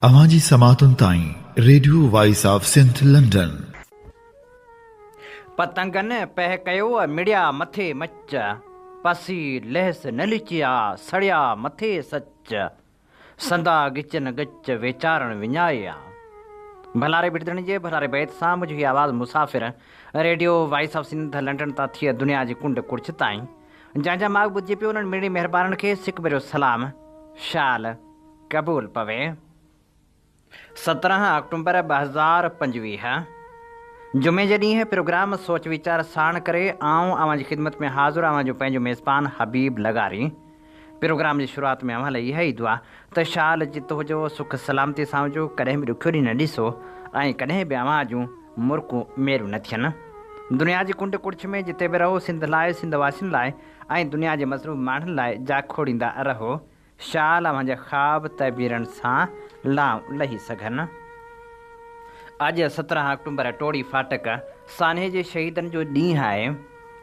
اوهان جي سماعتن تائين radio voice of Sindh London. پتنگن پهه ڪيو، مڙيا مٿي مچ. پسي لهس نه لچيا، سڙيا مٿي سچ. سندا ڳچن ڳچ، ويچارڻ وڃايا. ڀلاري ٻٽدڻي جي ڀلاري بيت سان منهنجو هي آواز مسافر radio voice of Sindh London تان ٿئي دنيا جي ڪنڊ ڪڙڇ تائين جنهن جا ماڳ ٻڌجي پيو انهن مڙني مهربانن کي سڪ ڀريو سلام شال قبول پوي. 17 آڪٽومبر 2025 جمعي جي ڏينهن پروگرام سوچ ويچار ساڻ ڪري آئون اوهان جي خدمت ۾ حاضر اوهان جو پنهنجو ميزبان حبيب لغاري. پروگرام جي شروعات ۾ اوهان لاء اها ئي دعا ته شال جت هجو سک سلامتي سان هجو ڪڏهن به ڏکيو ڏينهن نه ڏسو ۽ ڪڏهن به اوهان جون مرڪون ميريون نه ٿين. دنيا جي ڪنڊ ڪڙڇ ۾ جتي به رهو سنڌ لاء سنڌ واسين لاء ۽ دنيا جي مظلوم ماڻهن لاء جاکوڙيندا رهو. شال اوهان جا خواب تعبيرن سان لانء لهي سگهن. اڄ 17 آڪٽومبر ٽوڙي ڦاٽڪ سانحي جي شهيدن جو ڏينهن آهي.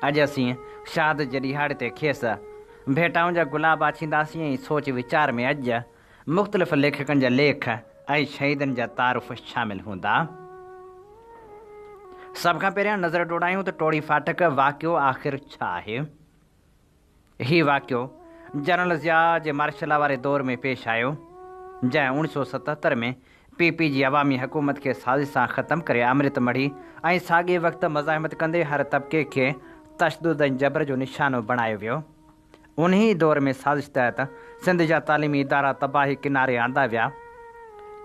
اڄ اسين شهادت جي ڏهاڙي تي کيس ڀيٽائن جا گلاب آڇينداسين ۽ سوچ ويچار ۾ اڄ مختلف ليکڪن جا ليک ۽ شهيدن جا تعارف شامل هوندا. سڀ کان پهريان نظر ڊوڙايون ته ٽوڙي ڦاٽڪ واقعو آخر ڇا آهي؟ هي واقعو جنرل ضياء جي مارشلا واري دور ۾ پيش آيو، جنهن اوڻيھ سؤ 77 ۾ پي پي جي عوامي حڪومت کي سازش سان ختم ڪري آمريت مڙهي ۽ ساڳئي وقت مزاحمت ڪندي هر طبقي کي تشدد ۽ جبر جو نشانو بڻايو ويو. انهي دور ۾ سازش تحت سنڌ جا تعليمي ادارا تباهي ڪناري آندا ويا.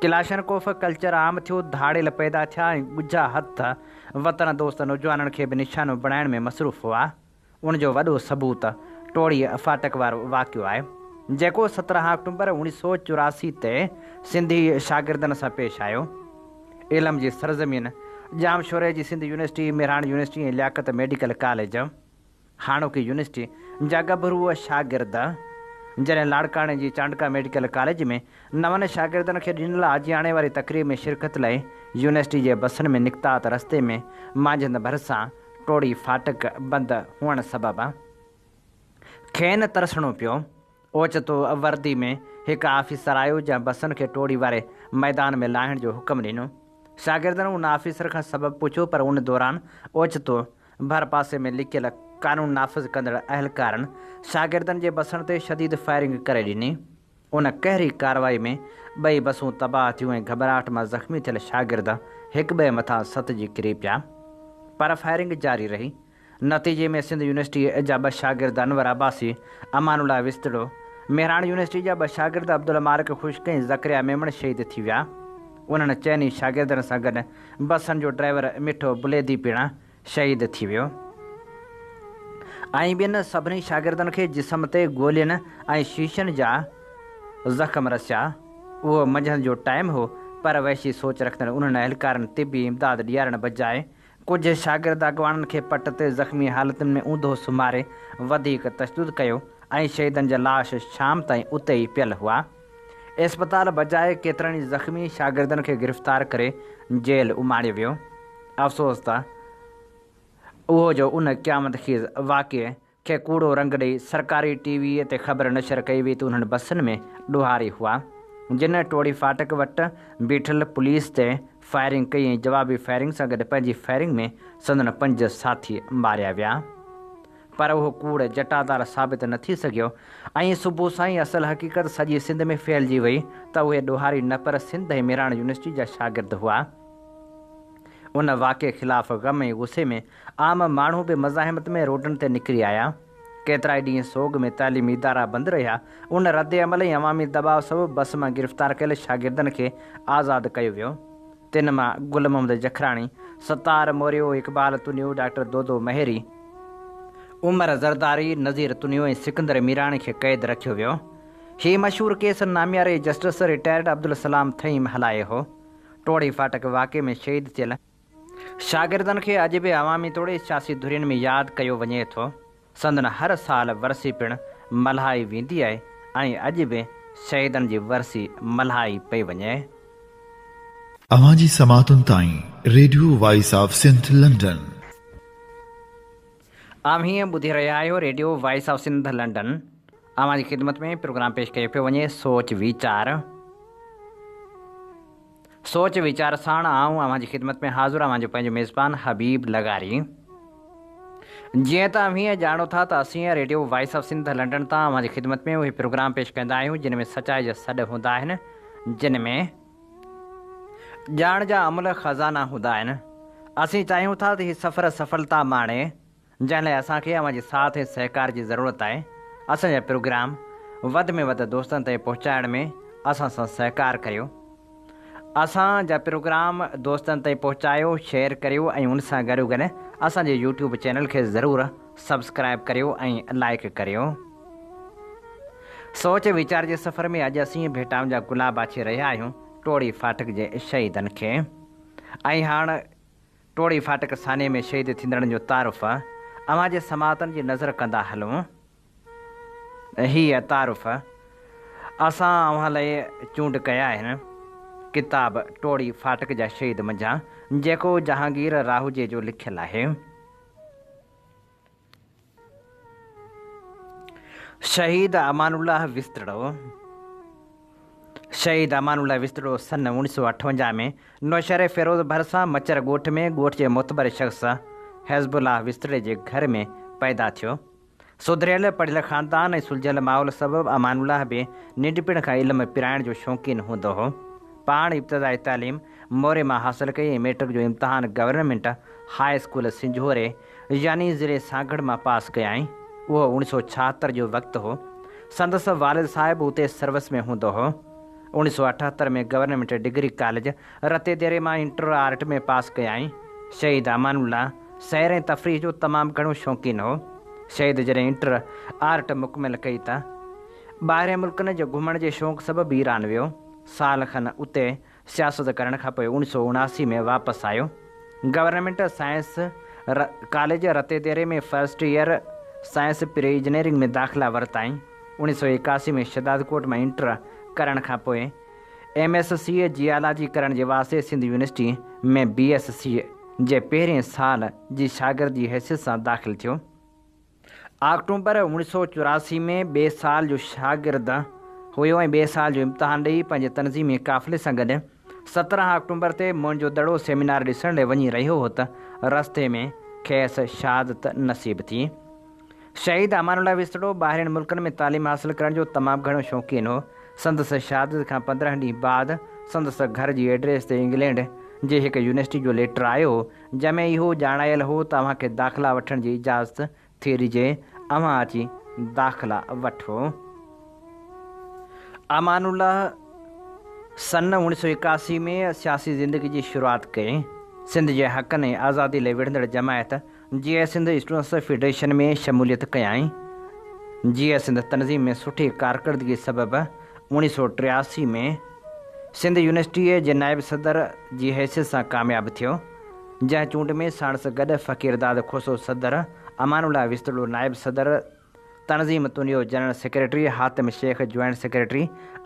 ڪلاشنڪوف ڪلچر عام ٿيو، ڌاڙيل پيدا ٿيا ۽ ڳجها هٿ وطن دوست نوجوانن کي به نشانو بڻائڻ ۾ مصروف هئا. ان جو وڏو ثبوت ٽوڙي ڦاٽڪ وارو واقعو آهي، جيڪو 17 آڪٽومبر 1984 تي سنڌي شاگردن سان پيش آيو. علم جي سرزمين ڄامشوري جي Sindh university, Mehran university ۽ Liaquat medical college, هاڻوڪي يونيورسٽي، جا ڳڀرو شاگرد جڏهن لاڙڪاڻي جي چانڊڪا ميڊيڪل ڪاليج ۾ نون شاگردن کي ڏنل آجياڻي واري تقريب ۾ شرڪت لاء يونيورسٽي جي بسن ۾ نڪتا ته رستي ۾ مانجهند ڀرسان ٽوڙي ڦاٽڪ بند هئڻ سبب کين ترسڻو پيو. اوچتو وردي ۾ هڪ آفيسر آيو جنهن بسن کي ٽوڙي واري ميدان ۾ لاهڻ جو حڪم ڏنو. شاگردن ان آفيسر کان سبب پڇيو پر ان دوران اوچتو ڀر پاسي ۾ لڪيل قانون نافذ ڪندڙ اهلڪارن شاگردن جي بسن تي شديد فائرنگ ڪري ڏني. ان قهري ڪارروائي ۾ ٻئي بسون تباهه ٿيون ۽ گهٻراهٽ مان زخمي ٿيل شاگرد هڪٻئي مٿان ستجي ڪري پيا. پر فائرنگ جاري رهي. نتيجي ۾ سنڌ يونيورسٽي جا ٻه شاگرد انور عباسي، امان الله وسطڙو، مهراڻ يونيورسٽي جا ٻه شاگرد عبدالمالڪ خشڪ ۽ زڪريا ميمڻ شهيد ٿي ويا. انهن چئني شاگردن سان گڏ بسن جو ڊرائيور مٺو بليدي پڻ شهيد ٿي ويو ۽ ٻين سڀني شاگردن کي جسم تي گولين ۽ شيشن جا زخم رسيا. اهو منجهند جو ٽائيم هو پر وحشي سوچ رکندڙ انهن اهلڪارن طبي امداد ڏيارڻ بجاء ڪجهه شاگرد اڳواڻن کي پٽ تي زخمي حالتن ۾ اونڌو سمهاري وڌيڪ تشدد ڪيو ۽ شهيدن جا لاش شام تائين اتي ئي پيل هئا. اسپتال بجاء ڪيترن ئي زخمي شاگردن کي گرفتار ڪري جيل اماڻيو ويو. افسوس ته اهو جو ان قيامت خيز واقعي کي ڪوڙو رنگ ڏئي سرڪاري ٽي وي تي خبر نشر ڪئي وئي ته انهن بسن ۾ ڏوهاري هئا جن ٽوڙي ڦاٽڪ وٽ بيٺل پوليس تي فائرنگ ڪئي ۽ جوابي فائرنگ سان گڏ پنهنجي فائرنگ ۾ سندن پنج ساٿي ماريا ويا. پر اهو ڪوڙ جٽادار ثابت نه ٿي سگهيو ۽ صبح سان ئي اصل حقيقت سڄي سنڌ ۾ ڦهلجي وئي ته اهي ڏوهاري نه پر سنڌ ۽ مهراڻ يونيورسٽي جا شاگرد هئا. ان واقعي خلاف غم ۽ غصي ۾ عام ماڻهو به مزاحمت ۾ روڊن تي نڪري آيا. ڪيترائي ڏينهن سوڳ ۾ تعليمي ادارا بند رهيا. ان ردعمل ۽ عوامي دٻاء سبب بس مان گرفتار ڪيل شاگردن کي آزاد ڪيو ويو. تن مان گل محمد جکراڻي، ستار موريو، اقبال تنيو، ڊاڪٽر دودو مهيري، عمر زرداري، نذير تنيو ۽ سڪندر ميراڻي کي قيد رکيو ويو. هي مشهور ڪيس نامياري جسٽس رٽائرڊ عبدالسلام ٿهيم هلايو هو. ٽوڙهي ڦاٽڪ واقعي ۾ شهيد ٿيل شاگردن کي اڄ به عوامي توڙي سياسي ڌرين ۾ ياد ڪيو وڃي ٿو. سندن هر سال ورسي پڻ ملهائي ويندي آهي ۽ اڄ به شهيدن جي ورسي ملهائي پئي وڃي. اوهان جي سماعتن تائين radio voice of Sindh London. اوهين ٻڌي رهيا آهيو radio voice of Sindh London. اوهان جي خدمت ۾ پروگرام پيش ڪيو پيو وڃي سوچ ويچار. سوچ ويچار ساڻ آئون اوهان جي خدمت ۾ حاضر اوهان جو پنهنجو ميزبان حبيب لغاري. جيئن ته اوهين ڄاڻو ٿا ته اسين radio voice of Sindh London تان اوهان جي خدمت ۾ اهي پروگرام پيش ڪندا آهيون جن ۾ سچائي جا سڏ هوندا آهن جن ۾ ڄاڻ جا املهه خزانا هوندا آهن. اسين چاهيون ٿا ته هي سفر سڦلتا ماڻي جنهن لاء اسان کي اوهان جي ساٿ ۽ سهڪار جي ضرورت آهي. اسان جا پروگرام وڌ ۾ وڌ دوستن تائين پهچائڻ ۾ اسان سان سهڪار ڪريو. اسان جا پروگرام دوستن تائين پهچايو، شيئر ڪريو ۽ ان سان گڏوگڏ اسان جي يوٽيوب چينل کي ضرور سبسڪرائيب ڪريو ۽ لائيڪ ڪريو. سوچ ويچار جي سفر ۾ اڄ اسين ڀيٽائن جا گلاب آڇي رهيا آهيون ٽوڙي ڦاٽڪ جي شهيدن کي ۽ هاڻ ٽوڙي ڦاٽڪ سانحي ۾ شهيد ٿيندڙن جو تعارف اوهان جي سماعتن جي نظر ڪندا هلون. هيء تعارف اسان اوهان لئي چونڊ ڪيا آهن، ڪتاب ٽوڙي ڦاٽڪ جا شهيد منجهان، جيڪو جهانگير راهوجي جو لکيل آهي. شهيد امان الله وسطڙو، شهيد امان الله وسطڙو سن 1958 ۾ نوشهري فيروز ڀرسان مچر ڳوٺ ۾ ڳوٺ جي معتبر شخص حزب الله وسطڙي جي گهر ۾ پيدا ٿيو. سڌريل پڙهيل خاندان ۽ سلجهيل ماحول سبب امان الله به ننڍپڻ کان علم پرائڻ جو شوقين هوندو هو. پاڻ ابتدائي تعليم موري مان حاصل ڪئي ۽ مئٽرڪ جو امتحان گورنمينٽ هاء اسڪول سنجهوري يعني ضلعي سانگهڙ مان پاس ڪيائين. اهو اوڻيھ سؤ ڇاهتر جو وقت هو. سندس والد صاحب اتي سروس ۾ هوندو هو. اوڻيھ سؤ اٺهتر ۾ گورنمينٽ ڊگري ڪاليج رتيديري مان انٽر آرٽ ۾ پاس ڪيائين. شهيد امان الله سير ۽ تفريح جو تمام گهڻو شوقين هو. شهيد جڏهن انٽر آرٽ مڪمل ڪئي ته ٻاهرين ملڪن جي گهمڻ جي شوق سبب ايران ويو. سال کن اتي سياست ڪرڻ کان پوء اوڻيھ سؤ اڻاسي ۾ واپس آيو. گورنمينٽ سائنس ڪاليج رتيديري ۾ first year science pre engineering ۾ داخلا ورتائين. اوڻيھ سؤ ايڪاسي ۾ شھدادڪوٽ مان انٽر ڪرڻ کان پوء ايم ايس سي جيالاجي ڪرڻ جي واسطي Sindh university ۾ B S C جي پهرين سال جي شاگرد جي حيثيت سان داخل ٿيو. آڪٽومبر 1984 ۾ ٻئي سال جو شاگرد هيو ۽ ٻئي سال جو امتحان ڏئي پنهنجي تنظيمي قافلي سان گڏ 17 آڪٽومبر تي موئن جو دڙو سيمينار ڏسڻ لئي وڃي رهيو هو ته رستي ۾ کيس شهادت نصيب ٿي. شهيد امان الله وسطڙو ٻاهرين ملڪن ۾ تعليم حاصل ڪرڻ جو تمام گهڻو شوقين هو. سندس شهادت کان 15 ڏينهن بعد سندس گهر جي ايڊريس تي انگلينڊ جي هڪ يونيورسٽي جو ليٽر آيو جنهن ۾ اهو ڄاڻايل هو ته اوهان کي داخلا وٺڻ جي اجازت ٿي ڏجي، اوهان اچي داخلا وٺو. امان الله سن 1981 ۾ سياسي زندگي جي شروعات ڪئي. سنڌ جي حقن ۽ آزادي لئي وڙهندڙ جماعت جيئي سنڌ اسٽوڊنٽس فيڊريشن ۾ شموليت ڪيائين. جيئي سنڌ تنظيم ۾ سٺي ڪارڪردگي سبب 1983 ۾ سنڌ يونيورسٽيء جي نائب صدر جي حيثيت سان ڪامياب ٿيو، جنهن چونڊ ۾ ساڻس گڏ فقير داد کوسو صدر، امان الله وسطڙو نائب صدر، Tanzeem Tunio general secretary, Hatim Shaikh joint secretary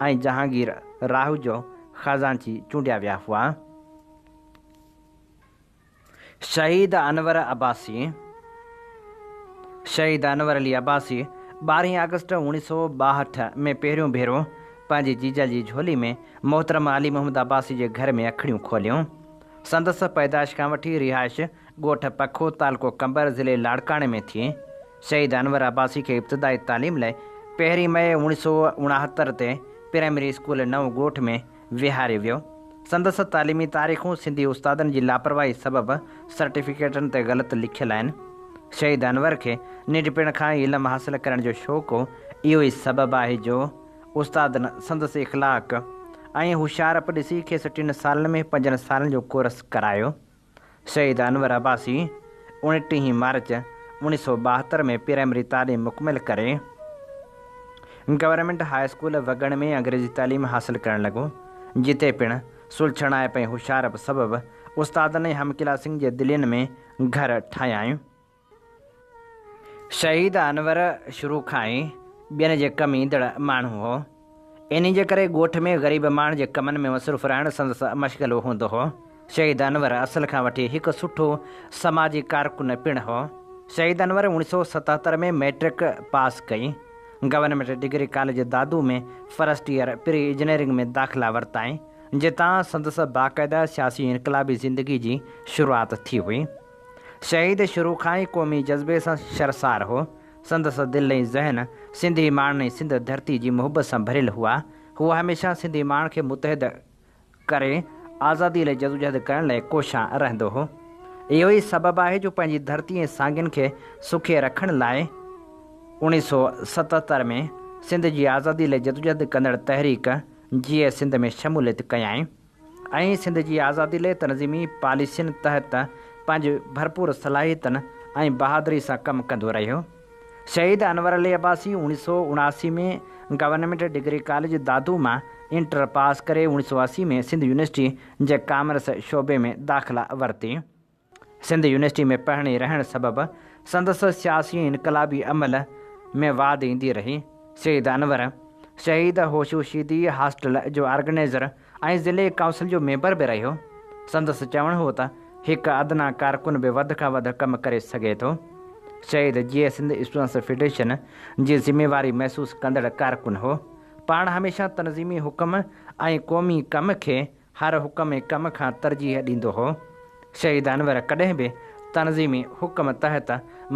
۽ Jahangir Rahujo خزانچي چونڊيا ويا هئا. شهيد انور عباسي، شهيد انور علي عباسي ٻارهين آگسٽ اوڻيھ سؤ ٻاهٺ ۾ پهريون ڀيرو پنهنجي جيجل جي جهولي ۾ محترم علي محمد عباسي جي گهر ۾ اکڙيون کوليون. سندس پيدائش کان وٺي رهائش ڳوٺ پکو تعلقو قمبر ضلعي لاڙڪاڻي ۾ ٿي. شهيد انور عباسي کي ابتدائي تعليم لئه پهرين مئي اوڻيھ سؤ اڻاهتر تي پرائمري اسڪول نئون ڳوٺ ۾ ويهاريو ويو. سندس تعليمي تاريخون سنڌي استادن جي لاپرواهي سبب سرٽيفڪيٽن تي غلط لکيل آهن. شهيد انور کي ننڍپڻ کان ئي علم حاصل ڪرڻ جو شوق هو، اهو ئي سبب آهي جو استادن سندس اخلاق ۽ هوشيارپ ڏسي کيس ٽن سالن ۾ پنجن سالن جو ڪورس ڪرايو. شهيد انور عباسي اڻٽيهين مارچ 1972 ۾ پرائمري تعليم مڪمل ڪري گورنمينٽ هاء اسڪول وڳڻ ۾ انگريزي تعليم حاصل ڪرڻ لڳو، جتي پڻ سلڇڻائپ ۽ هوشيارپ سبب استادن ۽ هم ڪلاسين جي دلين ۾ گهر ٺاهيائين. شهيد انور شروع کان ئي ٻين جي ڪم ايندڙ ماڻهو هو. انهي جي ڪري ڳوٺ ۾ غريب ماڻهن جي ڪمن ۾ مصروف رهڻ سندس مشغلو هوندو هو. شهيد انور اصل کان وٺي هڪ سٺو سماجي ڪارڪن پڻ هو. شهيد انور 1977 ۾ مئٽرڪ پاس ڪئي. Government degree college Dadu ۾ first year pre engineering ۾ داخلا ورتائين. جتان سندس باقاعده سياسي انقلابي زندگي جي شروعات ٿي هئي. شهيد شروع کان ئي قومي جذبي سان سرشار هو. سندس دل ۽ ذهن سنڌي ماڻهن ۽ سنڌ ڌرتي جي محبت سان ڀريل هئا. هو هميشه سنڌي ماڻهن کي متحد ڪري آزادي لاء جدوجهد ڪرڻ لاء ڪوشان رهندو هو. اهو ئي سبب آهي جو پنهنجي ڌرتي ۽ سانگين کي سکي رکڻ لاء 1977 ۾ سنڌ جي آزادي لاء جدوجهد ڪندڙ تحريڪ جيئي سنڌ ۾ شموليت ڪيائين ۽ سنڌ جي آزادي لاء تنظيمي پاليسين تحت پنهنجي ڀرپور صلاحيتن ۽ بهادري سان ڪم ڪندو رهيو. شهيد Anwar Ali Abbasi 1979 ۾ government degree college Dadu مان انٽر پاس ڪري 1980 ۾ سنڌ يونيورسٽي جي ڪامرس شعبي ۾ داخلا ورتي. سنڌ يونيورسٽي ۾ پڙهڻ ۽ رهڻ سبب سندس سياسي ۽ انقلابي عمل ۾ واڌ ايندي رهي. شهيد انور شهيد هوشو شيدي هاسٽل جو آرگنائيزر ۽ ضلعي ڪائونسل جو ميمبر به رهيو. سندس چوڻ هو ته هڪ ادنيٰ ڪارڪن به وڌ کان وڌ ڪم ڪري سگهي ٿو. شهيد جيئي سنڌ اسٽوڊنٽس فيڊريشن جي ذميواري محسوس ڪندڙ ڪارڪن هو. پاڻ هميشه تنظيمي حڪم ۽ قومي ڪم کي هر حڪم ۽ ڪم کان ترجيح ڏيندو هو. شهيد انور ڪڏهن به تنظيمي حڪم تحت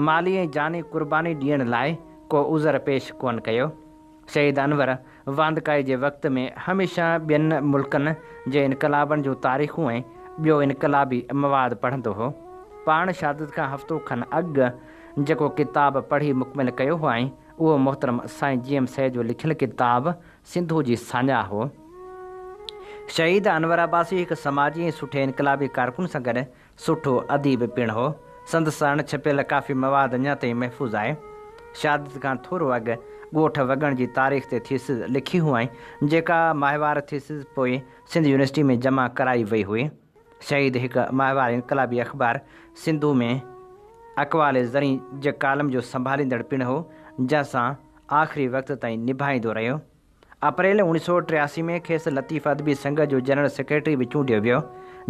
مالي ۽ جاني قرباني ڏيڻ لاء ڪو عذر پيش ڪونه ڪيو. شهيد انور واندڪائي جي وقت ۾ هميشه ٻين ملڪن جي انقلابن جون تاريخون ۽ ٻيو انقلابي مواد پڙهندو هو. پاڻ شهادت کان هفتو کن اڳ جيڪو ڪتاب پڙهي مڪمل ڪيو هئائين، اهو محترم سائين جي ايم سيد جو لکيل ڪتاب سنڌو جي ساڃاهه هو. شهيد انور عباسي هڪ سماجي ۽ سٺي انقلابي ڪارڪن سان گڏ سٺو اديب پڻ هو. سندس اڻ ڇپيل ڪافي مواد اڃا تائين محفوظ آهي. شهادت کان ٿورو اڳ ڳوٺ وڳڻ جي تاريخ تي ٿيسز لکي هئائين، جيڪا ماهوار ٿيسز پوء سنڌ يونيورسٽي ۾ جمع ڪرائي وئي هئي. شهيد هڪ ماهوار انقلابي اخبار سنڌو ۾ اقوال زرين جي ڪالم جو سنڀاليندڙ پڻ هو، جنهن سان آخري وقت تائين نڀائيندو رهيو. اپريل 1983 ۾ کيس لطيف ادبي سنگت جو جنرل سيڪريٽري به چونڊيو ويو،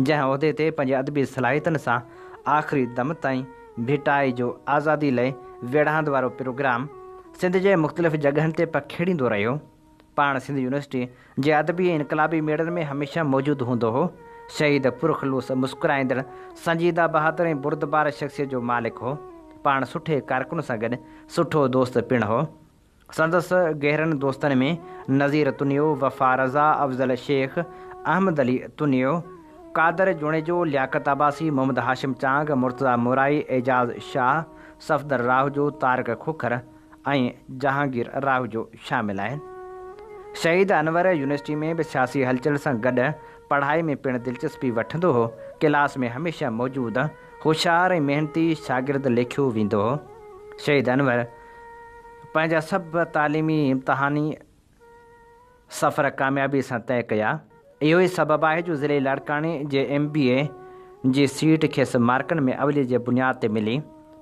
جنهن عهدي تي پنهنجي ادبي صلاحيتن سان آخري دم تائين ڀٽائي جو آزادي لئه ويڙهاند وارو پروگرام سنڌ جي مختلف جڳهن تي پکيڙيندو رهيو. پاڻ سنڌ يونيورسٽي جي ادبي ۽ انقلابي ميڙن ۾ هميشه موجود هوندو هو. شهيد پرخلوص، مسڪرائيندڙ، سنجيده، بهادر ۽ بردبار شخصيت جو مالڪ هو. پاڻ سٺي ڪارڪن سان گڏ سٺو دوست پڻ هو. سندس گهرن دوستن ۾ نذير تنيو، وفا رضا، افضل شيخ، احمد علي تنيو، قادر جوڻيجو، لياقت عباسي، محمد هاشم چانگ، مرتضيٰ مورائي، اعجاز شاهه، صفدر راهوجو، طارق کوکر ۽ جهانگير راهوجو شامل آهن. شهيد انور يونيورسٽي ۾ به سياسي هلچل سان گڏ پڙهائي ۾ پڻ دلچسپي وٺندو هو، ڪلاس ۾ هميشه موجود، هوشيار ۽ محنتي شاگرد ليکيو ويندو هو. شهيد انور پنهنجا سڀ تعليمي ۽ امتحاني سفر ڪاميابي سان طئي ڪيا. اهو ئي سبب آهي جو ضلعي لاڙڪاڻي جي ايم بي اي جي سيٽ کيس مارڪن ۾ اوليت جي بنياد تي ملي.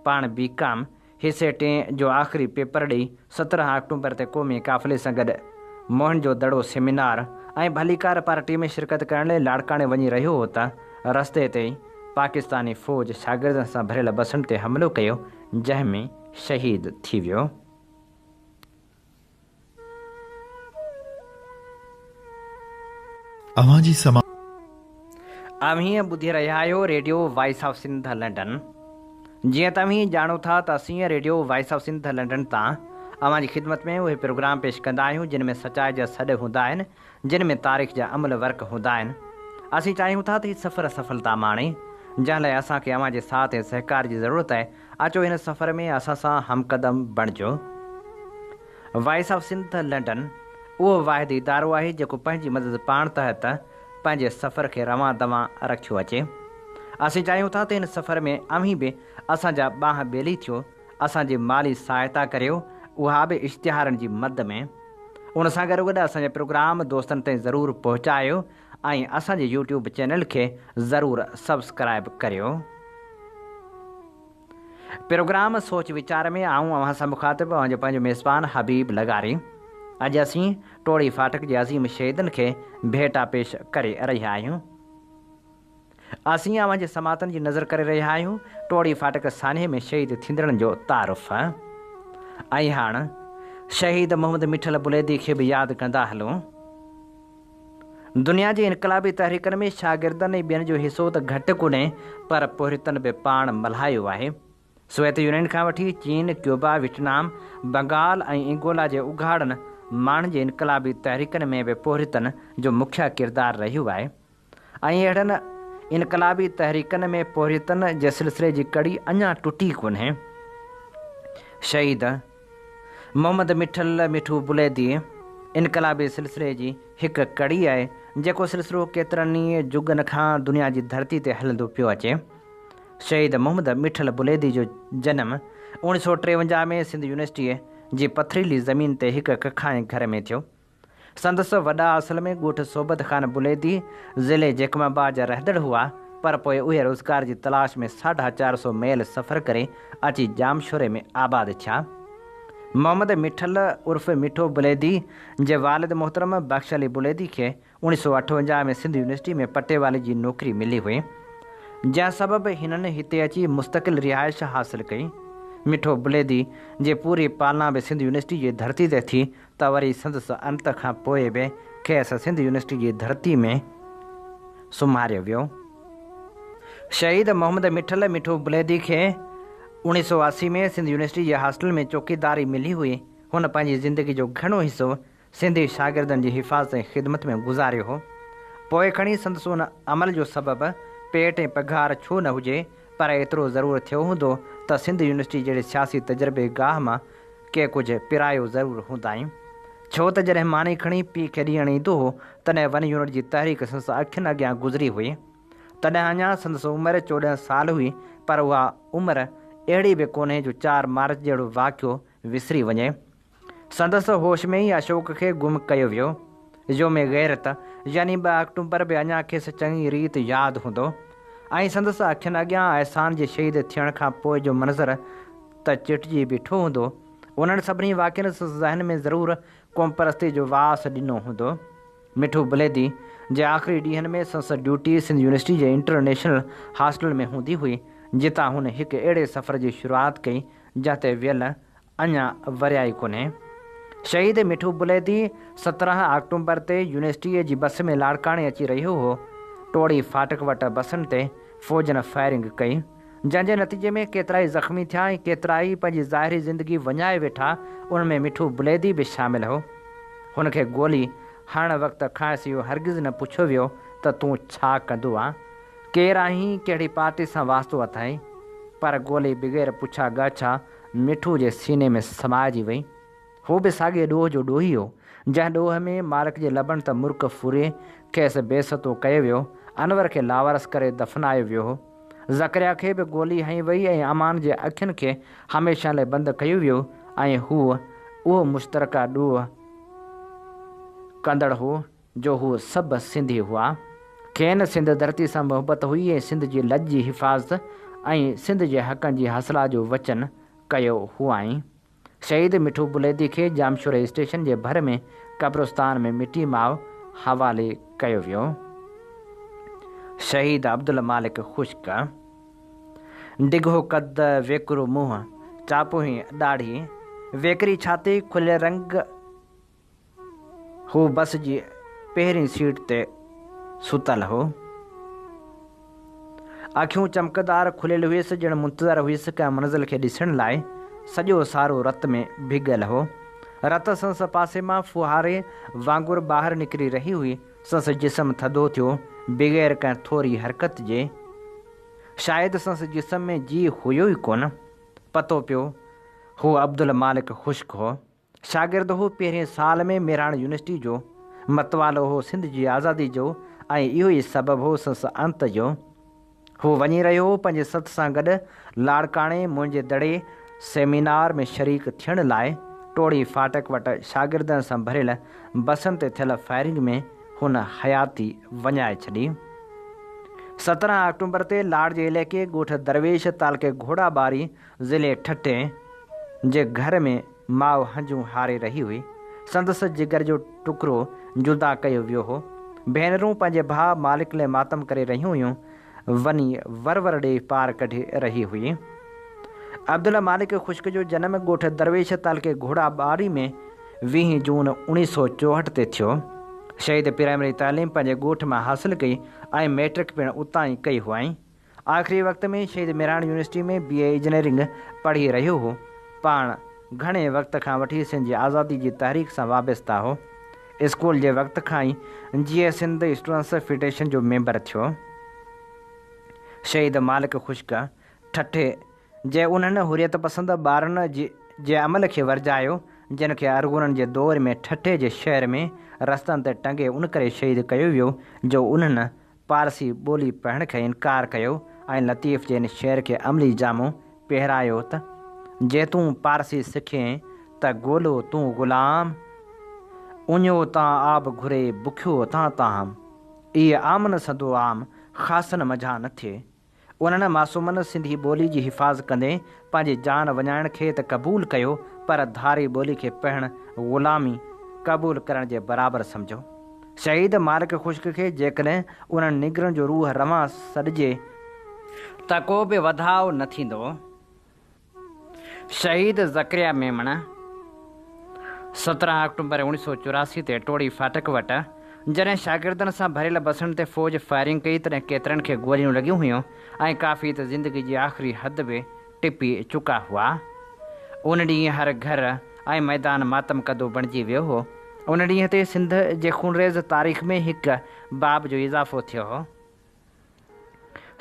پاڻ بي ڪام حصي ٽئين جو آخري پيپر ڏئي 17 آڪٽوبر تي قومي قافلي سان گڏ موهن جو دڙو سيمينار ۽ ڀليڪار پارٽي ۾ شرڪت ڪرڻ لاء لاڙڪاڻي وڃي رهيو هو ته رستي تي ئي پاڪستاني فوج شاگردن سان ڀريل بسن تي حملو ڪيو جنهن ۾ شهيد ٿي ويو. اوهان جي سما. اوهين ٻڌي رهيا آهيو radio voice of Sindh London. جيئن ته اوهين ڄاڻو ٿا ته اسين radio voice of Sindh London تان اوهان جي خدمت ۾ اهي پروگرام پيش ڪندا آهيون جن ۾ سچائي جا سڏ هوندا آهن جن ۾ تاريخ جا املهه ورق هوندا آهن. اسين چاهيون ٿا ته هي سفر سڦلتا ماڻي جنهن لاء اسان کي اوهان جي ساٿ ۽ سهڪار جي ضرورت آهي. اچو هن سفر ۾ اسان سان همقدم بڻجو. وائس آف سنڌ لنڊن اهو واحد ادارو آهي جيڪو پنهنجي مدد پاڻ تحت پنهنجي سفر کي روان دوان رکيو اچي. اسين چاهيون ٿا ته هن سفر ۾ اوهين به اسان جا ٻانهن ٻيلي ٿيو، اسان جي مالي سهائتا ڪريو، اها به اشتهارن جي مد ۾. ان سان گڏوگڏ اسان جا پروگرام دوستن تائين ضرور پهچايو ۽ اسان جي يوٽيوب چينل کي ضرور سبسڪرائيب ڪريو. پروگرام سوچ ويچار ۾ آئون اوهان سان مخاطب اوهان جو پنهنجو ميزبان حبيب لغاري. اڄ اسين ٽوڙهي ڦاٽڪ جي عظيم شهيدن کي ڀيٽا پيش ڪري رهيا آهيون. اسين اوهان جي سماعتن جي نظر ڪري رهيا آهيون ٽوڙهي ڦاٽڪ سانحي ۾ شهيد ٿيندڙن جو تعارف. ۽ هاڻ شهيد محمد مٺل بليدي کي به ياد ڪندا هلون. دنيا جي انقلابي تحريڪن ۾ شاگردن ۽ ٻين جو حصو ته گهٽ ڪونهي پر پورهيتن به پاڻ ملهايو آهي. سوويت يونين کان وٺي چين، ڪيوبا، ويٽنام، بنگال ۽ انگولا جي اگهاڙن ماڻهن جي انقلابي تحريڪن ۾ به پورهيتن جو مکيه ڪردار رهيو آهي ۽ اهڙن انقلابي تحريڪن ۾ پورهيتن جي سلسلي جي ڪڙي اڃا ٽٽي ڪونهي. شهيد محمد مٺل مٺو بليدي انقلابي سلسلي جي هڪ ڪڙي آهي، جيڪو سلسلو ڪيترن ئي جڳن کان دنيا جي ڌرتي تي هلندو پيو اچي. شهيد محمد مٺل بليدي جو جنم 1953 ۾ سنڌ يونيورسٽيء جي پٿريلي زمين تي هڪ ڪکائين گهر ۾ ٿيو. سندس وڏا اصل ۾ ڳوٺ صحبت خان بليدي، ضلعي جيڪب آباد جا رهندڙ هئا، پر پوء اهي روزگار جي تلاش ۾ ساڍا چار سو ميل سفر ڪري اچي ڄامشوري ۾ آباد ٿيا. محمد مٺل عرف مٺو بليدي جي والد محترم بخش علي بليدي کي 1958 ۾ سنڌ يونيورسٽي ۾ پٽيوالي جي نوڪري ملي هئي، جنهن سبب هنن هتي اچي مستقل رهائش حاصل ڪئي. مٺو بليدي جي پوري پالنا به سنڌ يونيورسٽي جي ڌرتي تي ٿي ته وري سندس انت کان پوء به کيس سنڌ يونيورسٽي جي ڌرتي ۾ سمهاريو ويو. شهيد محمد مٺل مٺو بليدي کي 1980 ۾ سنڌ يونيورسٽي جي هاسٽل ۾ چوڪيداري ملي هئي. هن پنهنجي زندگي جو گهڻو حصو سنڌي شاگردن جي حفاظت ۽ خدمت ۾ گذاريو هو. پوء کڻي سندس ان عمل جو سبب پيٽ ۽ پگهار ڇو نه هجي پر ايترو ضرور ٿيو هوندو ته سنڌ يونيورسٽي جهڙي سياسي تجربي گاهه مان ڪي ڪجهه پرايو ضرور هوندائين. ڇو ته جڏهن ماني کڻي پيء کي ڏيڻ ايندو هو، تڏهن ون يونٽ جي تحريڪ سندس اکين اڳيان گذري هئي. تڏهن اڃا سندس عمر 14 سال هئي، پر اها عمر اهڙي به ڪونهي جو چار مارچ جهڙو واقعو وسري وڃي. سندس هوش ۾ ئي اشوڪ کي گم ڪيو ويو. يوم غيرت يعني ٻه آڪٽومبر به اڃا کيس چڱي ريت ياد هوندو ۽ سندس اکين اڳيان احسان جي شهيد ٿيڻ کان پوء جو منظر ته چٽجي بيٺو هوندو. انهن سڀني واقعن سندس ذهن ۾ ضرور قومپرستي جو واس ڏنو هوندو. مٺو بليدي جي آخري ڏينهن ۾ سندس ڊيوٽي سنڌ يونيورسٽي جي انٽرنيشنل هاسٽل ۾ هوندي هئي، جتان هن هڪ اهڙي سفر جي شروعات ڪئي، جنهن تي ويل اڃا وريا ئي ڪونهي. شهيد مٺو بليدي 17 آڪٽومبر تي يونيورسٽيء جي بس ۾ لاڙڪاڻي اچي رهيو هو. ٽوڙي ڦاٽڪ وٽ بسن تي فوجن فائرنگ ڪئي، جنهن جي نتيجي ۾ ڪيترائي زخمي ٿيا ۽ ڪيترائي پنهنجي ظاهري زندگي وڃائي ويٺا، ان ۾ مٺو بليدي به شامل هو. هن کي گولي هڻڻ وقت کانئس اهو هرگز نه پڇيو ويو ته تون ڇا ڪندو آن؟ ڪير آهين؟ ڪهڙي پارٽي سان واسطو اٿئي؟ پر گولي بغير پڇا ڳاڇا مٺو جي سيني ۾ سمائجي وئي. هو به ساڳئي ڏوهه جو ڏوهي هو، جنهن ڏوهه ۾ مالڪ جي لبن تان مرڪ ڦري کيس بي ستو ڪيو ويو، انور کي لاوارث ڪري دفنايو ويو هو. زڪريا کي به گولي هنئي وئي ۽ امان جي اکين کي هميشه لاء بند ڪيو ويو ۽ هو اهو مشترڪه ڏوهه ڪندڙ هو، جو هو سڀ سنڌي هئا. کين سنڌ ڌرتي سان محبت هئي ۽ سنڌ جي لڄ جي حفاظت ۽ سنڌ جي حقن جي حاصلات جو وچن ڪيو هئائين. شهيد مٺو بليدي کي ڄامشوري اسٽيشن جي ڀر ۾ قبرستان ۾ مٽي ماء حوالي ڪيو ويو. شهيد عبدالمالڪ خشڪ، ڊگهو قد، ويڪرو منهن، چاپوهين ڏاڙهي، ويڪري ڇاتي، کليل رنگ، هو بس جي پهرين سيٽ تي ستل هو. اکيون چمڪدار کليل هيس ڄڻ منتظر هيس ڪنهن منزل کي ڏسڻ لاء. سڄو سارو رت ۾ ڀڳل هو. رت سندس پاسي مان ڦوهاري وانگر ٻاهر نڪري رهي هئي. سندس جسم ٿڌو ٿيو بغير ڪنهن ٿوري حرڪت جي. شايد سندس جسم ۾ جيء هيو ئي ڪونه. پتو پيو هو عبدالمالڪ خشڪ هو. شاگرد هو پهرين سال ۾ مهراڻ يونيورسٽي جو، متوالو هو سنڌ جي آزادي جو ۽ اهو ئي سبب هو سندس انت جو. هو وڃي رهيو هو پنهنجي سٿ سان گڏ لاڙڪاڻي منهنجي دڙي سيمينار ۾ شريڪ ٿيڻ لاء. ٽوڙي ڦاٽڪ وٽ شاگردن سان ڀريل بسن تي ٿيل فائرنگ ۾ هن حياتي وڃائي ڇڏي. 17 آڪٽومبر تي لاڙ جي علائقي ڳوٺ درويش تعلقي گهوڙا ٻاري ضلعي ٺٽي جي گهر ۾ ماء هنجون هاري رهي هئي. سندس جگر جو ٽڪرو جدا ڪيو ويو هو. ڀينرون پنهنجي ڀاء مالڪ لئه ماتم ڪري رهيون هيون. وني ور ور ڏيئي پار ڪڍي رهي هئي. عبدالمالڪ خشڪ جو جنم ڳوٺ درويش تعلقي گهوڙا ٻاري ۾ ويهين جون 1964 تي ٿيو. شهيد پرائمري تعليم پنهنجي ڳوٺ مان حاصل ڪئي ۽ مئٽرڪ پڻ اتان ئي ڪئي هئائين. آخري وقت ۾ شهيد مهراڻ يونيورسٽي ۾ بي اي انجنيئرنگ پڙهي رهيو هو. پاڻ گهڻي وقت کان وٺي سنڌ جي آزادي جي تحريڪ سان وابسته هو. اسڪول جي وقت کان ئي جيئي سنڌ اسٽوڊنٽس فيڊريشن جو ميمبر ٿيو. شهيد مالڪ خشڪ ٺٽي جي انهن حريت پسند ٻارن جي عمل کي ورجايو، جن کي ارغونن جي دور ۾ ٺٽي جي شهر ۾ رستن تي ٽنگي ان ڪري شهيد ڪيو ويو جو انهن پارسي ٻولي پڙهڻ کان انڪار ڪيو ۽ لطيف جي ان شعر کي عملي جامو پهرايو ته، جي تون پارسي سکين ته گولو تون غلام، اڃيو تان آب گهري بکيو تان طعام، اي عامن سندو عام، خاصن منجهان نه ٿئي. انهن معصومن سنڌي ٻولي جي حفاظ ڪندي پنهنجي جان وڃائڻ کي ته قبول ڪيو پر ڌاري ٻولي کي پڙهڻ غلامي قبول ڪرڻ جي برابر سمجهيو. شهيد مالڪ خشڪ کي جيڪڏهن انهن نينگرن جو روح روان سڏجي ته ڪو به وڌاء نه ٿيندو. شهيد زڪريا ميمڻ 17 آڪٽومبر 1984 تي ٽوڙي ڦاٽڪ وٽ جڏهن شاگردن سان ڀريل بسن تي فوج فائرنگ ڪئي تڏهن ڪيترن کي گوليون لڳيون هيون ۽ ڪافي ته زندگي جي آخري حد به ٽپي چڪا هئا. ان ڏينهن هر گهر ۽ ميدان ماتم ڪدو بڻجي ويو هو. ان ڏينهن تي سنڌ جي خونريز تاريخ ۾ هڪ باب جو اضافو ٿيو هو.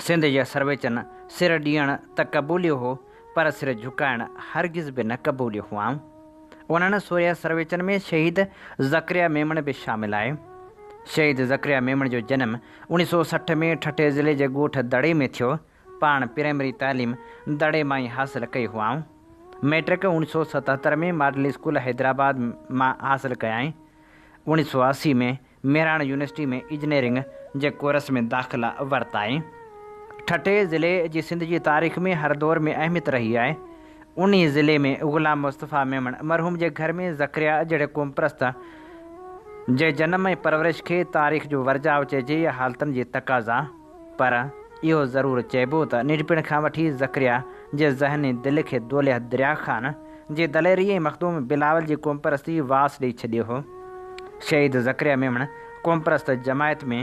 سنڌ جي سرويچن سر ڏيڻ ته قبوليو هو، پر سر جهڪائڻ هرگز به نه قبوليو هئائون. انهن سورهيه سرويچن ۾ شهيد زڪريا ميمڻ به شامل آهي. شهيد زڪريا ميمڻ جو جنم اوڻيهه سؤ 60 ۾ ٺٽي ضلعي جي ڳوٺ دڙي ۾ ٿيو. پاڻ پرائمري تعليم دڙي مان ئي حاصل ڪئي هئائون. مئٽرڪ 1977 ۾ ماڊل اسڪول حيدرآباد مان حاصل ڪيائين. 1980 ۾ مهراڻ يونيورسٽي ۾ انجنيئرنگ جي ڪورس ۾ داخلا ورتائين. ٺٽي ضلعي جي سنڌ جي تاريخ ۾ هر دور ۾ اهميت رهي آهي. انهي ضلعي ۾ غلام مصطفيٰ ميمڻ مرحوم جي گهر ۾ زڪريا جهڙي قومپرست جي جنم ۽ پرورش کي تاريخ جو ورجاء چئجي يا حالتن جي تقاضا، پر اهو ضرور چئبو ته ننڍپڻ کان وٺي زڪريا جي ذهن ۽ دل کي دولهه دريا خان جي دليري ۽ مخدوم بلاول جي قومپرستي واس ڏئي ڇڏيو هو. شهيد زڪريا ميمڻ قومپرست جماعت ۾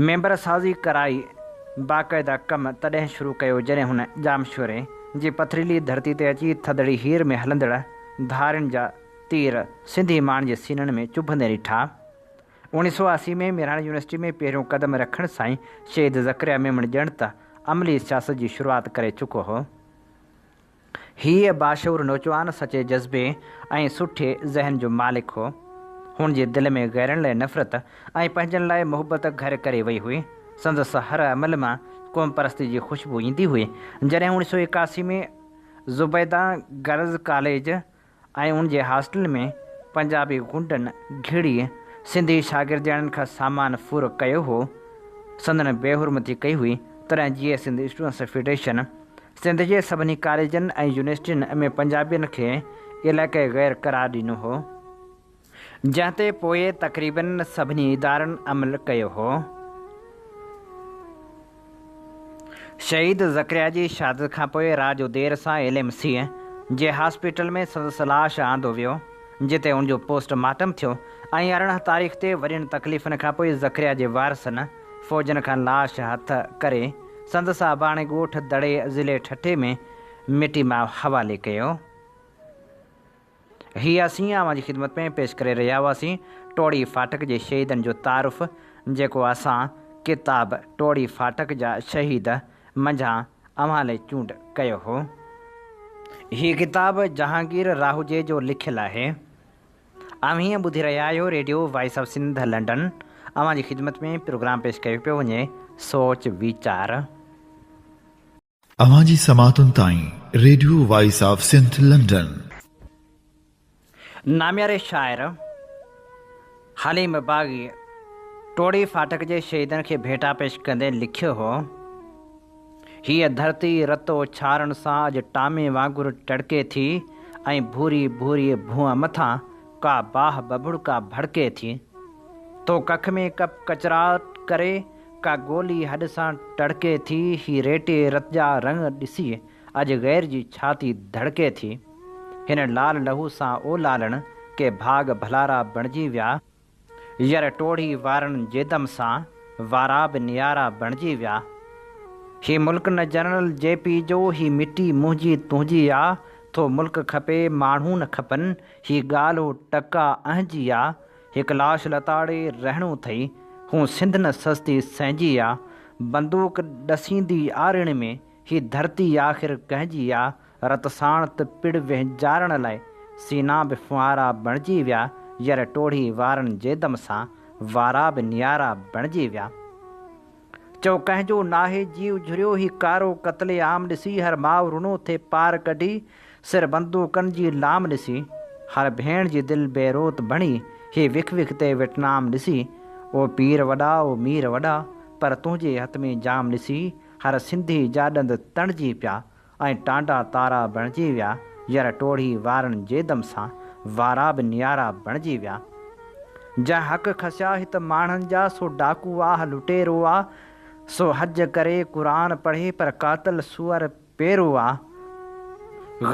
ميمبر سازي ڪرائي باقاعده ڪم تڏهن شروع ڪيو جڏهن هن ڄامشوري جي پٿريلي ڌرتي تي اچي ٿڌڙي هير ۾ هلندڙ ڌارين جا تير سنڌي ماڻهن جي سينن ۾ چڀندي ڏٺا. 1980 ۾ مهراڻ يونيورسٽي ۾ پهريون قدم رکڻ سان ئي شهيد زڪريا ميمڻ ڄڻ ته عملي سياست جي شروعات ڪري چڪو هو. هيء باشعور نوجوان سچي جذبي ۽ سٺي ذهن جو مالڪ هو. هن جي دل ۾ غيرن لاء نفرت ۽ پنهنجن لاء محبت گهر ڪري وئي هئي. سندس هر عمل مان قومپرستي جي خوشبو ايندي هئي. جڏهن 1981 ۾ زبيده گرلز ڪاليج ۽ ان جي هاسٽل ۾ پنجابي غنڊن گهڙي سنڌي شاگردياڻين کان سامان ڦر ڪيو هو، سندن بي حرمتي ڪئي هئي، تڏهن جيئي سنڌ اسٽوڊنٽس فيڊريشن سنڌ جي سڀني ڪاليجن ۽ يونيورسٽين ۾ پنجابين کي علائقي غير قرار ڏنو هو. جنهن تي پوء تقريبن سڀني ادارن عمل ڪيو هو. شهيد زڪريا جي شهادت کانپوء رات جو دير سان ايل ايم سي جي هاسپيٽل ۾ سندس لاش آندو ويو، جتي ان جو پوسٽ مارٽم ٿيو ۽ 18 تاريخ تي وڏين تڪليفن کانپوء زڪريا جي وارثن فوجن کان لاش هٿ ڪري سندس اباڻي ڳوٺ دڙي ضلعي ٺٽي ۾ مٽي ماء حوالي ڪيو. هي اسين اوهان جي خدمت ۾ پيش ڪري رهيا هئاسين ٽوڙي ڦاٽڪ جي شهيدن جو تعارف جيڪو اسان ڪتاب ٽوڙي ڦاٽڪ جا شهيد منجهان اوهان لئي چونڊ ڪيو هو. هي ڪتاب جهانگير راهوجي جو لکيل آهي. اوهين ٻڌي رهيا آهيو radio voice of Sindh London اوهان جي خدمت ۾ پروگرام پيش ڪيو پيو وڃي سوچ ويچار. اوهان جي سماعتن تائين radio voice of Sindh London. نامياري شاعر حليم باغي ٽوڙي ڦاٽڪ جي شهيدن کي ڀيٽا پيش ڪندي لکيو هو. هيء ڌرتي رتو ڇارن سان اڄ ٽامي وانگر ٽڙڪي ٿي ۽ ڀوري ڀوريء ڀونء مٿان ڪا باهه بڀڙڪا ڀڙڪي ٿي. تو ڪک ۾ ڪپ ڪچرا ڪري ڪا گولي هڏ سان ٽڙڪي ٿي، هي ريٽي رت جا رڱ ڏسي اڄ غير جي ڇاتي ڌڙڪي ٿي. هن لال لهو سان او لالڻ ڪي ڀاڳ ڀلارا بڻجي ويا. ير ٽوڙهي وارن جي دم سان وارا به نيارا بڻجي ويا. هي ملڪ نه جنرل جي پي جو هي مٽي منهنجي تنهنجي آ، ٿو ملڪ کپي ماڻهو نه کپن، هي ڳالهه ٽڪا اهنجي آ، هڪ لاش لتاڙي رهڻو ٿئي، هون سنڌ نه سستي سهنجي آ، بندوق ڏسيندي آرڻ ۾، هي ڌرتي آخر ڪنهن جي آ، رت ساڻ ته پڙ وهنجارڻ لاء سينا به ڦوهارا بڻجي ويا، ير ٽوڙهي وارن جي دم سان وارا به نيارا بڻجي ويا. چئو ڪنهن جو ناهي جيء جهريو هي ڪارو قتل عام ڏسي هر ماء رنو ٿي پار ڪڍي سر بندوقن جي لام ڏسي هر ڀيڻ جي دل بيروت بڻي هي وک وک تي ويٽنام ڏسي او پير وڏا او مير وڏا پر تنهنجي هٿ ۾ جام ڏسي هر سنڌي جا ڏند تڻجي پيا ۽ ٽانڊا تارا بڻجي ويا، ير ٽوڙهي وارن جي دم سان وارا به نيارا بڻجي ويا. جنهن حق کسيا هت ماڻهن جا سو ڊاڪو آ لٽيرو آ، سو حج ڪري قرآن پڙهي پر قاتل سوئر پيرو آ.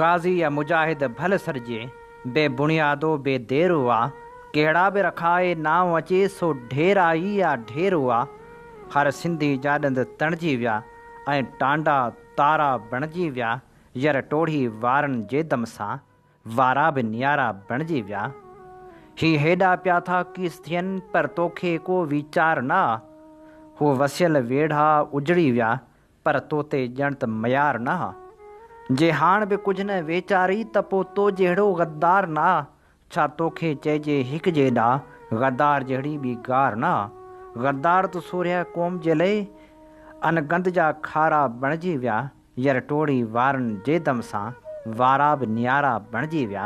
غازي يا مجاهد ڀل سڏجي، بي بڻيادو بي ديرو آ، ڪهڙا به رکائي نانء اچي سو ڍيرا ئي آ ڍيرو آ. هر سنڌي جا ڏند تڻجي ويا ۽ ٽانڊا تارا بڻجي ويا، ير ٽوڙهي وارن جي دم سان وارا به نيارا بڻجي ويا. هي هيڏا پيا ٿا ڪيس ٿين پر توکي ڪو ويچار نه آ. هو وسيل ويڙها اجڙي ويا پر توتي ڄڻ ته ميار نه آ. جي هاڻ به ڪجهه نه ويچاري ته پو تو جهڙو غدار نه آ. ڇا توکي چئجي هڪ جيڏا غدار جهڙي ٻي گار نه آ. غدار ته سورهيه قوم جي لئه ان گند جا کارا بڻجي ويا، ير ٽوڙي وارن جي دم سان وارا به نيارا بڻجي ويا.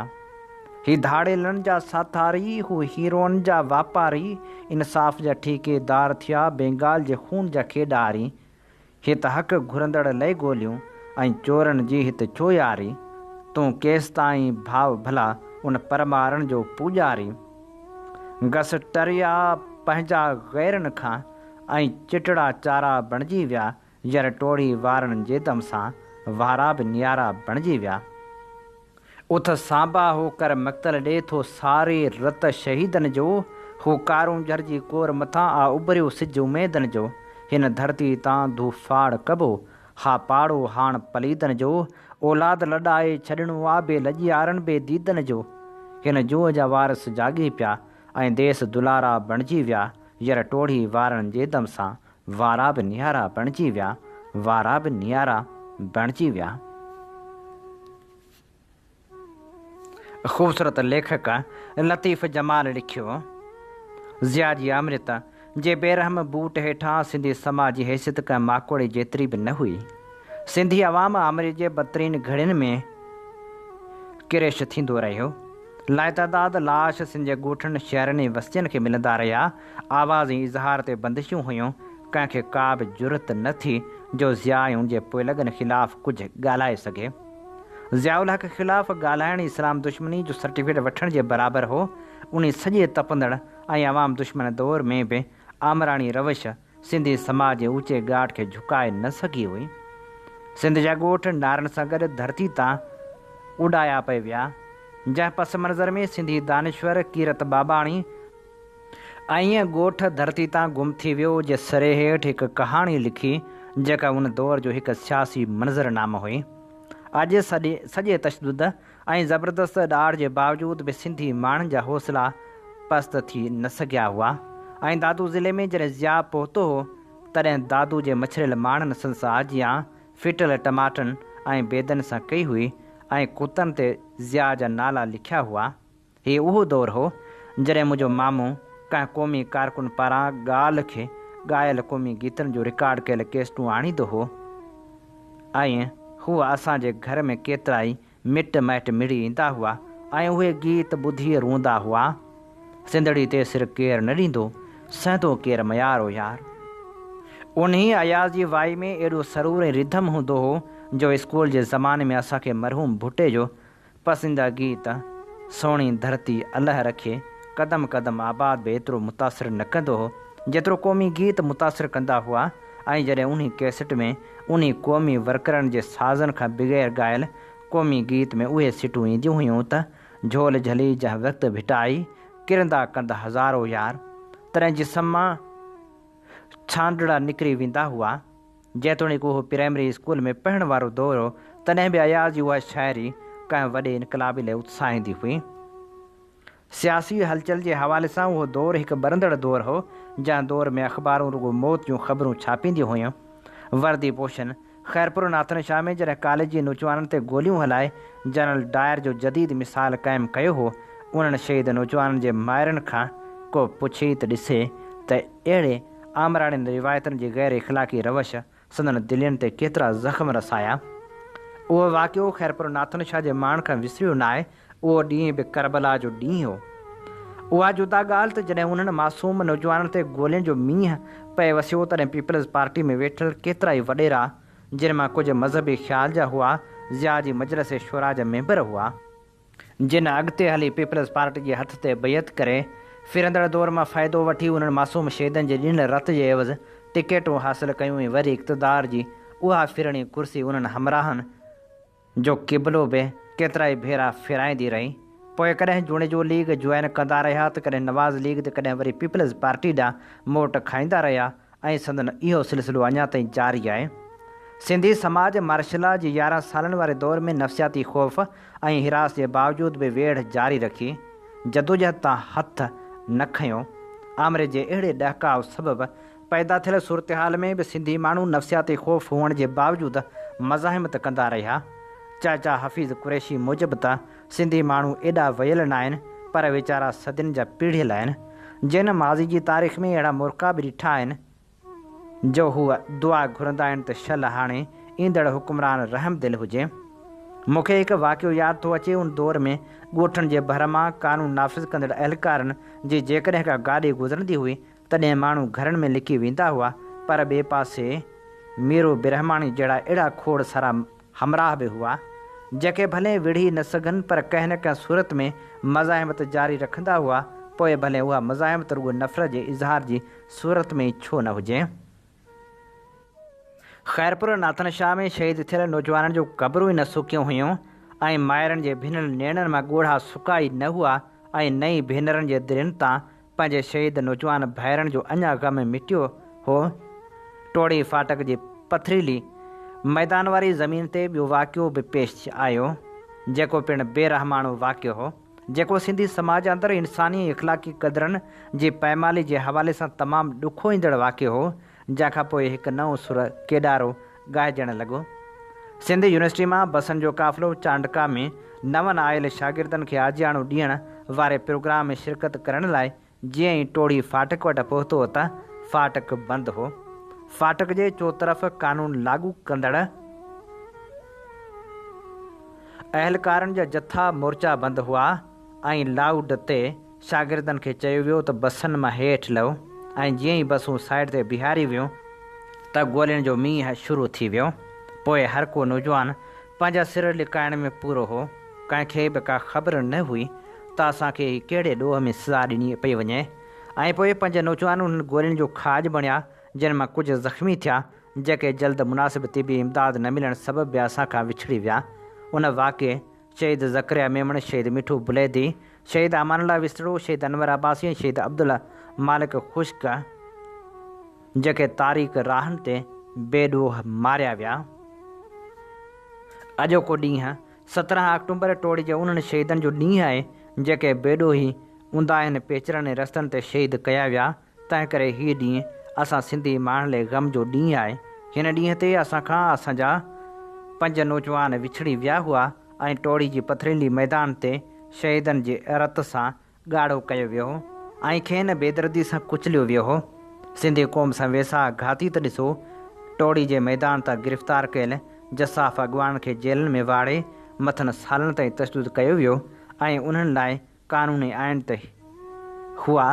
هي ڌاڙيلن جا ساٿاري، هو هيروئن جا واپاري، انصاف جا ٺيڪيدار ٿيا، بينگال جي خون جا کيڏاري. هت حق گهرندڙ لئه گوليون ۽ چورن جي هت چوياري، تون ڪيستائين ڀاء ڀلا ان پرمارن جو پوڄاري. گس ٽريا پنهنجا غيرن کان ۽ چٽڙا چارا بڻجي ويا، ير ٽوڙهي وارن جي دم سان وارا به نيارا بڻجي ويا. اٿ سانبا هو ڪر مقتل ڏي ٿو ساري رت شهيدن جو، هو ڪارونجهر جي ڪور مٿان آ اڀريو سج اميدن جو، هن ڌرتي تان ڌو ڦاڙ ڪبو ها پاڙو هاڻ پليدن جو، اولاد لڏائي ڇڏڻو آ بي لڄيارن بي ديدن جو، هن جوء جا وارث جاڳي پيا ۽ ديس دلارا بڻجي ويا، ير ٽوڙهي وارن جي دم سان وارا به نيارا بڻجي ويا، وارا به نيارا بڻجي ويا. خوبصورت ليکڪ لطيف جمال لکيو، ضياء جي آمريت جي بي رحم بوٽ هيٺان سنڌي سماج جي حيثيت ڪنهن ماڪوڙي جيتري به نه هئي. سنڌي عوام آمريت جي بدترين گهڙين ۾ ڪريش ٿيندو رهيو. لاتعداد لاش سنڌ جي ڳوٺن، شهرن ۽ وستين کي ملندا رهيا. آواز ۽ اظهار تي بندشون هيون. ڪنهن کي ڪا به جرئت نه ٿي جو ضياء ۽ ان جي پوئلڳن خلاف ڪجهه ڳالهائي سگهي. ضياء الحق خلاف ڳالهائڻ اسلام دشمني جو سرٽيفڪيٽ وٺڻ جي برابر هو. انهي سڄي تپندڙ ۽ عوام دشمن دور ۾ به آمراڻي روش سنڌي سماج جي اوچي ڳاٽ کي جهڪائي نه سگهي هئي. سنڌ جا ڳوٺ نعرن سان گڏ ڌرتي تان اڏايا پئي ويا. جنهن پس منظر ۾ سنڌي دانشور ڪيرت ٻاٻاڻي، ائين ڳوٺ ڌرتي تان گم ٿي ويو جي سري هيٺ هڪ ڪهاڻي لکي جيڪا ان دور جو هڪ سياسي منظر نامو هئي. اڄ سڄي تشدد ۽ زبردست ڏاڍ جي باوجود به سنڌي ماڻهن جا حوصلا پست ٿي نه سگهيا هئا ۽ دادو ضلعي ۾ جڏهن ضياء پهتو هو تڏهن دادو جي مڇريل ماڻهن سندس آجيان ڦٽل ٽماٽن ۽ بيدن سان ڪئي هئي ۽ ڪتن تي ضياء جا نالا لکيا هئا. هي اهو دور هو، جڏهن منهنجو مامو ڪنهن قومي ڪارڪن پاران ڳالهه کي ڳايل قومي گيتن جون رڪارڊ ڪيل ڪيسٽون آڻيندو هو ۽ هو اسان جي گهر ۾ ڪيترائي مٽ مائٽ مڙي ايندا هئا ۽ اهي گيت ٻڌي روئندا هئا. سنڌڙي تي سر ڪير نه ڏيندو، سهندو ڪير ميار او يار. انهيء اياز جي وائي ۾ ايڏو سرور ۽ رڌم هوندو هو، جو اسڪول جي زماني ۾ اسان کي مرحوم ڀٽي جو پسنديده گيت سهڻي ڌرتي الهه رکي قدم قدم آباد به ايترو متاثر نه ڪندو هو جيترو قومي گيت متاثر ڪندا هئا ۽ جڏهن انهي ڪيسٽ ۾ انهي قومي ورڪرن جي سازن کان بغير ڳايل قومي گيت ۾ اهي سٽون اينديون هيون ته جهول جهلي جنهن وقت ڀٽائي ڪرندا ڪنڌ هزارو يار تڏهن جسم مان ڇانڊڙا نڪري ويندا هئا. جيتوڻيڪ اهو پرائمري اسڪول ۾ پڙهڻ وارو دور هو، تڏهن به اياز جي اها شاعري ڪنهن وڏي انقلابي لاء اتساهيندي هئي. سياسي هلچل جي حوالي سان اهو دور هڪ ٻرندڙ دور هو، جنهن دور ۾ اخبارون رڳو موت جون خبرون ڇاپينديون هيون. وردي پوشن، خيرپور ناٿن شاهه ۾ جڏهن ڪاليجي نوجوانن تي گوليون هلائي جنرل ڊائر جو جديد مثال قائم ڪيو هو، انهن شهيد نوجوانن جي مائرن کان ڪو پڇي ته ڏسي ته اهڙي آمراڻين روايتن جي غير اخلاقي روش سندن دلين تي ڪيترا زخم رسايا. اهو واقعو خيرپور ناٿن شاهه جي ماڻهن کان وسريو ناهي، اهو ڏينهن به ڪربلا جو ڏينهن هو. اها جدا ڳالهه ته جڏهن انهن معصوم نوجوانن تي گولين جو مينهن پئي وسيو تڏهن پيپلز پارٽي ۾ ويٺل ڪيترائي وڏيرا جن مان ڪجهه مذهبي خيال جا هئا، ضياء جي مجلس شوريٰ جا ميمبر هئا، جن اڳتي هلي پيپلز پارٽي جي هٿ تي بيعت ڪري، ڦرندڙ دور مان فائدو وٺي انهن معصوم شهيدن جي ڏنل رت جي عيوض ٽڪيٽون حاصل ڪيون ۽ وري اقتدار جي اها ڦرڻي ڪرسي انهن همراهن جو قبلو به ڪيترائي ڀيرا ڦيرائيندي رهي. پوء ڪڏهن جوڻيجو ليگ جوائن ڪندا رهيا ته ڪڏهن نواز ليگ ته ڪڏهن وري پيپلز پارٽي ڏانهن موٽ کائيندا رهيا ۽ سندن اهو سلسلو اڃا تائين جاري آهي. سنڌي سماج مارشلا جي 11 سالن واري دور ۾ نفسياتي خوف ۽ هراس جي باوجود به ويڙهه جاري رکي، جدوجهد تان هٿ نه کنيو. آمريت جي اهڙي ڏهڪاء سبب پيدا ٿيل صورتحال ۾ به سنڌي ماڻهو نفسياتي خوف هئڻ جي باوجود مزاحمت ڪندا رهيا. چاچا حفيظ قريشي موجب ته سنڌي ماڻهو ايڏا ويل ناهن پر ويچارا صدين جا پيڙهيل آهن، جن ماضي جي تاريخ ۾ اهڙا موقعا به ڏٺا آهن، جو هو دعا گهرندا آهن ته شل هاڻي ايندڙ حڪمران رحم دل هجي. مون کي هڪ واقعو ياد ٿو اچي، ان دور ۾ ڳوٺن جي ڀر مان قانون نافذ ڪندڙ اهلڪارن جي جيڪڏهن ڪا گاڏي گذرندي هئي تڏهن ماڻهو گهرن ۾ لڪي ويندا هئا، پر ٻئي پاسي ميرو برهماڻي جهڙا اهڙا کوڙ سارا همراهه به هئا، جيڪي ڀلي وڙهي نه سگهن پر ڪنهن نه ڪنهن صورت ۾ مزاحمت جاري رکندا هئا، پوء ڀلي اها مزاحمت رڳو نفرت جي اظهار جي صورت ۾ ئي ڇو نه هجي. خيرپور ناٿن شاهه ۾ شهيد ٿيل نوجوانن جون قبرون ئي نه سڪيون هيون ۽ مائرن جي ڀنل نيڻن مان ڳوڙها سڪا ئي نه هئا ۽ نه ئي ڀينرن جي دلين تان پنهنجي شهيد نوجوان ڀائرن جو اڃا غم مٽيو هو. ٽوڙهي ڦاٽڪ جي پٿريلي ميدان واري زمين تي ٻيو واقعو به پيش آيو، جيڪو پڻ بي رحماڻو واقعو هو، جيڪو سنڌي سماج اندر انساني ۽ اخلاقي قدرن جي پائمالي جي حوالي سان تمام ڏکوئيندڙ واقعو هو، جنهن کان پوء هڪ نئون سر ڪيڏارو ڳائجڻ لڳو. سنڌ يونيورسٽي مان بسن جو قافلو چانڊڪا ۾ نون آيل شاگردن کي آجياڻو ڏيڻ واري پروگرام ۾ شرڪت ڪرڻ لاء جيئن ئي ٽوڙهي ڦاٽڪ وٽ پهتو ته ڦاٽڪ بند هو. ڦاٽڪ جي چوطرف قانون لاڳو ڪندڙ اهلڪارن جا جٿا مورچا بند هئا ۽ لائوڊ تي شاگردن کي چيو ويو ته بسن مان هيٺ لهو ۽ جيئن ئي بسون سائيڊ تي بيهاري ويون ته گولين جو مينهن شروع ٿي ويو. پوء هر ڪو نوجوان پنهنجا سر لڪائڻ ۾ پورو هو. ڪنهن کي به ڪا خبر نه هئي ته اسان کي هي ڪهڙي ڏوهه ۾ سزا ڏني پئي وڃي ۽ پوء پنج نوجوان انهن گولين جو کاڄ بڻيا جن مان ڪجهه زخمي ٿيا جيڪي جلد مناسب طبي امداد نه ملڻ سبب به اسان کان وڇڙي ويا. ان واقعي شهيد زڪريا ميمڻ، شهيد مٺو بليدي، شهيد امان الله وسطڙو، شهيد انور عباسي ۽ شهيد عبدالمالڪ خشڪ جيڪي تاريڪ راهن تي بي ڏوهه ماريا ويا. اڄوڪو ڏينهن 17 آڪٽومبر ٽوڙي جي انهن شهيدن جو ڏينهن آهي جيڪي بي ڏوهي اونداهين پيچرن ۽ رستن تي شهيد ڪيا ويا تنهنڪري هي ڏينهن اسان سنڌي ماڻهن لئي غم جو ڏينهن آهي. هن ڏينهن تي اسان کان اسان جا پنج نوجوان وڇڙي ويا هئا ۽ ٽوڙي جي پٿريلي ميدان تي شهيدن جي رت سان ڳاڙهو ڪيو ويو هو ۽ کين بيدردي سان ڪچليو ويو هو. سنڌي قوم سان ويساهه گهاتي ته ڏسو، ٽوڙي جي ميدان تان گرفتار ڪيل جساف اڳواڻن کي جيلن ۾ واڙي مٿن سالن تائين تشدد ڪيو ويو ۽ انهن لاء قانون ۽ آئين ته هئا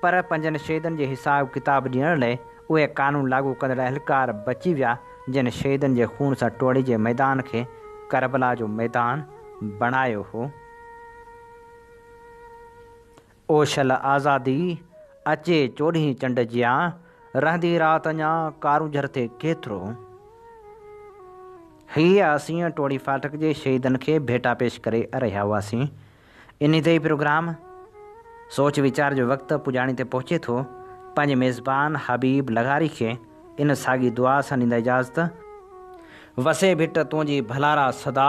پر پنجن شهيدن جي حساب ڪتاب ڏيڻ لئه اهي قانون لاڳو ڪندڙ اهلڪار بچي ويا جن شهيدن جي خون سان ٽوڙي جي ميدان کي ڪربلا جو ميدان بڻايو هو. او شل آزادي اچي چوڏهين چنڊ جيان، رهندي رات اڃا ڪارونجهر تي ڪيترو. هيء اسين ٽوڙي ڦاٽڪ جي شهيدن کي ڀيٽا پيش ڪري رهيا هئاسين. انهي تي ئي پروگرام سوچ ويچار جو وقت پڄاڻي تي پهچي ٿو. پنهنجي ميزبان حبيب لغاري کي ان ساڳي دعا سان ڏيندا اجازت. وسي ڀٽ تنهنجي ڀلارا سدا،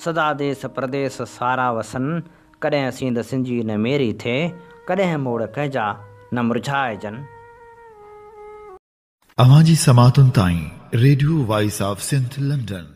سدا ديس پرديس سارا وسن، ڪڏهن سينڌ سنجي نه ميري ٿئي، ڪڏهن موڙ ڪنهن جا نه مرجهائجن. اوهان جي سماعتن تائين radio voice of Sindh London.